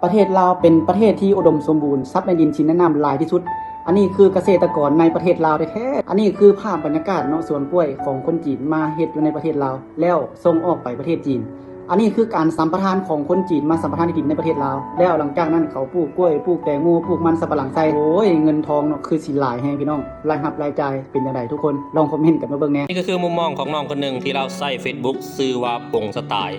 ປະເທດລາວເປັນປະເທດທີ່ອຸດົມສົມບູນ, ສັດໃນດິນ, ຊິນໃນນ້ຳຫຼາຍທີ່ສຸດ. ອັນນີ້ຄືກະເສດຕະກອນໃນປະເທດລາວແທ້ໆ. ອັນນີ້ຄືພາບບັນຍາກາດເນາະ, ສວນກ້ວຍຂອງຄົນຈີນມາເຮັດຢູ່ໃນປະເທດລາວ ແລ້ວສົ່ງອອກໄປປະເທດຈີນ. ອັນນີ້ຄືການສຳປະທານຂອງຄົນຈີນມາສຳປະທານທີ່ດິນໃນປະເທດລາວ ແລ້ວຫຼັງຈາກນັ້ນເຂົາປູກກ້ວຍ, ປູກແຕງໂມ, ປູກມັນສຳປະຫຼັງໃສ່. ໂອ້ຍ ເງິນທອງເນາະ ຄືຊິຫຼາຍແຮງພີ່ນ້ອງ. ລາຍຮັບລາຍຈ່າຍເປັນຈັ່ງໃດ ທຸກຄົນລອງຄອມເມັນກັນມາເບິ່ງແດ່. ນີ້ກໍຄືມຸມມອງຂອງນ້ອງຄົນໜຶ່ງທີ່ລາວໃຊ້ເຟສບຸກຊື່ວ່າ ປົງສະຕາຍ.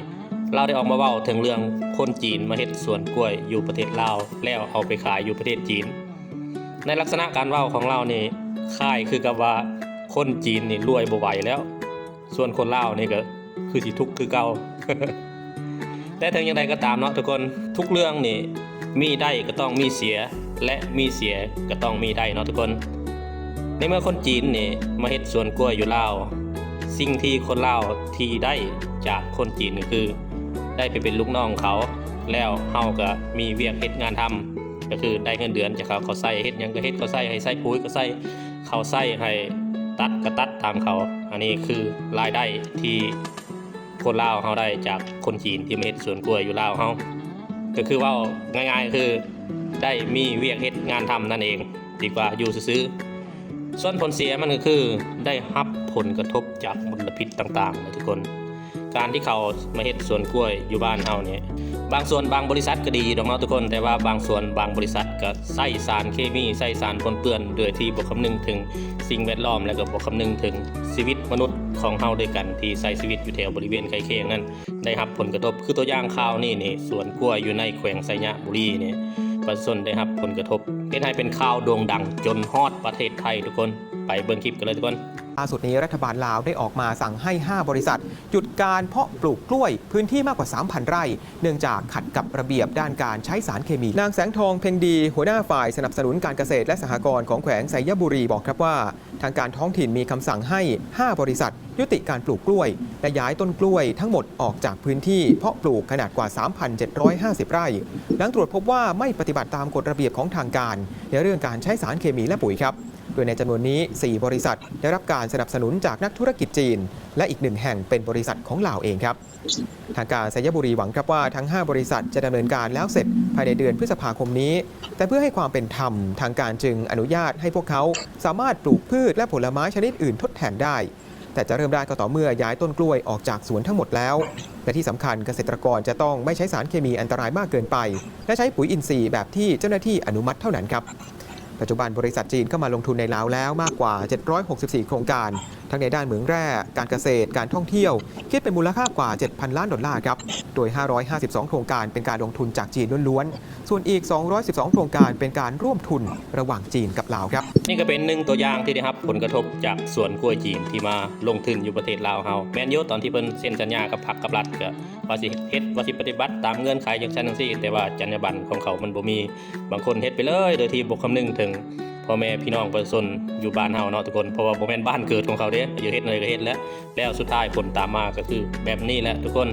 ລາວໄດ້ອອກມາເວົ້າເຖິງເລື່ອງຄົນຈີນມາເຮັດສວນກ້ວຍຢູ່ປະເທດລາວ ແລ້ວເອົາໄປຂາຍຢູ່ປະເທດຈີນ. ໃນລັກສະນະການເວົ້າຂອງລາວນີ້ ຄ້າຍຄືກັບວ່າຄົນຈີນນີ້ລວຍບໍ່ໄຫວແລ້ວ, ສ່ວນຄົນລາວນີ້ກໍຄືຊິທຸກຄືເກົ່າ. ແຕ່ເຖິງຢ່າງໃດກໍຕາມເນາະທຸກຄົນ, ທຸກເລື່ອງນີ້ມີໄດ້ກໍຕ້ອງມີເສຍ ແລະ ມີເສຍກໍຕ້ອງມີໄດ້ເນາະທຸກຄົນ. ໃນເມື່ອຄົນຈີນນີ້ມາເຮັດສວນກ້ວຍຢູ່ລາວ, ສິ່ງທີ່ຄົນລາວທີ່ໄດ້ຈາກຄົນຈີນກໍຄື ໄດ້ໄປເປັນລູກນ້ອງເຂົາ, ແລ້ວເຮົາກໍມີວຽກເຮັດງານທຳ, ກໍຄືໄດ້ເງິນເດືອນຈາກເຂົາ, ເຂົາໃຊ້ເຮັດຫຍັງກໍເຮັດ, ເຂົາໃຊ້ໃຫ້ໃສ່ປຸ໋ຍກໍໃສ່, ເຂົາໃຊ້ໃຫ້ຕັດກໍຕັດຕາມເຂົາ. ອັນນີ້ຄືລາຍໄດ້ທີ່ຄົນລາວເຮົາໄດ້ຈາກຄົນຈີນທີ່ມາເຮັດສວນກ້ວຍຢູ່ລາວເຮົາ, ກໍຄືເວົ້າງ່າຍໆ ຄືໄດ້ມີວຽກເຮັດງານທຳນັ້ນເອງ ດີກວ່າຢູ່ຊື່ໆ. ສ່ວນຜົນເສຍມັນກໍຄືໄດ້ຮັບຜົນກະທົບຈາກມົນລະພິດຕ່າງໆນະທຸກຄົນ. ການທີ່ເຂົາມາເຮັດສວນກ້ວຍຢູ່ບ້ານເຮົານີ້, ບາງສ່ວນບາງບໍລິສັດກໍດີຢູ່ດອກເນາະທຸກຄົນ, ແຕ່ວ່າບາງສ່ວນບາງບໍລິສັດກໍໃຊ້ສານເຄມີ, ໃຊ້ສານປົນເປື້ອນ ໂດຍທີ່ບໍ່ຄຳນຶງເຖິງສິ່ງແວດລ້ອມ ແລະ ກໍບໍ່ຄຳນຶງເຖິງຊີວິດມະນຸດຂອງເຮົາດ້ວຍກັນ ທີ່ໃຊ້ຊີວິດຢູ່ແຖວບໍລິເວນໃກ້ຄຽງນັ້ນ ໄດ້ຮັບຜົນກະທົບ. ຄືຕົວຢ່າງຂ່າວນີ້ນີ້, ສວນກ້ວຍຢູ່ໃນແຂວງໄຊຍະບູລີນີ້, ປະຊາຊົນໄດ້ຮັບຜົນກະທົບ, ເຮັດໃຫ້ເປັນຂ່າວໂດ່ງດັງຈົນຮອດປະເທດໄທທຸກຄົນ. ໄປເບິ່ງຄລິບກັນເລີຍທຸກຄົນ. ล่าสุดนี้รัฐบาลลาวได้ออกมาสั่งให้ ห้า บริษัท หยุดการเพาะปลูกกล้วยพื้นที่มากกว่า สามพัน ไร่ เนื่องจากขัดกับระเบียบด้านการใช้สารเคมี นางแสงทอง เพ็งดี หัวหน้าฝ่ายสนับสนุนการเกษตรและสหกรณ์ของแขวงไชยบุรีบอกครับว่า ทางการท้องถิ่นมีคำสั่งให้ ห้า บริษัท ยุติการปลูกกล้วย และย้ายต้นกล้วยทั้งหมดออกจากพื้นที่เพาะปลูกขนาดกว่า สามพันเจ็ดร้อยห้าสิบ ไร่ หลังตรวจพบว่าไม่ปฏิบัติตามกฎระเบียบของทางการในเรื่องการใช้สารเคมีและปุ๋ยครับ โดยในจำนวนนี้ สี่ บริษัท ได้รับการสนับสนุนจากนักธุรกิจจีน และอีกหนึ่งแห่งเป็นบริษัทของลาวเองครับ ทางการไชยบุรีหวังครับว่าทั้ง ห้า บริษัทจะดำเนินการแล้วเสร็จภายในเดือนพฤษภาคมนี้ แต่เพื่อให้ความเป็นธรรม ทางการจึงอนุญาตให้พวกเขาสามารถปลูกพืชและผลไม้ชนิดอื่นทดแทนได้ แต่จะเริ่มได้ก็ต่อเมื่อย้ายต้นกล้วยออกจากสวนทั้งหมดแล้ว และที่สำคัญเกษตรกรจะต้องไม่ใช้สารเคมีอันตรายมากเกินไป และใช้ปุ๋ยอินทรีย์แบบที่เจ้าหน้าที่อนุมัติเท่านั้นครับ ปัจจุบันบริษัทจีนเข้ามาลงทุนในลาวแล้วมากกว่า เจ็ดร้อยหกสิบสี่ โครงการ ทั้งในด้านเหมืองแร่ การเกษตร การท่องเที่ยว คิดเป็นมูลค่ากว่า เจ็ดพัน ล้านดอลลาร์ครับ โดย ห้าร้อยห้าสิบสอง โครงการเป็นการลงทุนจากจีนล้วนๆ ส่วนอีก สองร้อยสิบสอง โครงการเป็นการร่วมทุนระหว่างจีนกับลาวครับ ນີ້ກໍເປັນໜຶ່ງຕົວຢ່າງທີ່ໄດ້ຮັບຜົນກະທົບຈາກສວນກ້ວຍຈີນທີ່ມາລົງທຶນຢູ່ປະເທດລາວເຮົາ. ແມ່ນຢູ່ ຕອນທີ່ເພິ່ນເຊັນສັນຍາກັບພັກກັບລັດ ກໍວ່າຊິເຮັດ ວ່າຊິປະຕິບັດຕາມເງື່ອນໄຂຈັ່ງຊັ້ນຈັ່ງຊີ້, ແຕ່ວ່າຈັນຍາບັນຂອງເຂົາມັນບໍ່ມີ. ບາງຄົນເຮັດໄປເລີຍໂດຍທີ່ບໍ່ຄຳນຶງເຖິງພໍ່ແມ່ພີ່ນ້ອງປະຊາຊົນຢູ່ບ້ານເຮົາເນາະທຸກຄົນ, ເພາະວ່າບໍ່ແມ່ນບ້ານເກີດຂອງເຂົາເດ້, ຢາກເຮັດແນວໃດກໍເຮັດແຫຼະ, ແລ້ວສຸດທ້າຍຜົນຕາມມາກໍຄືແບບນີ້ແຫຼະທຸກຄົນ.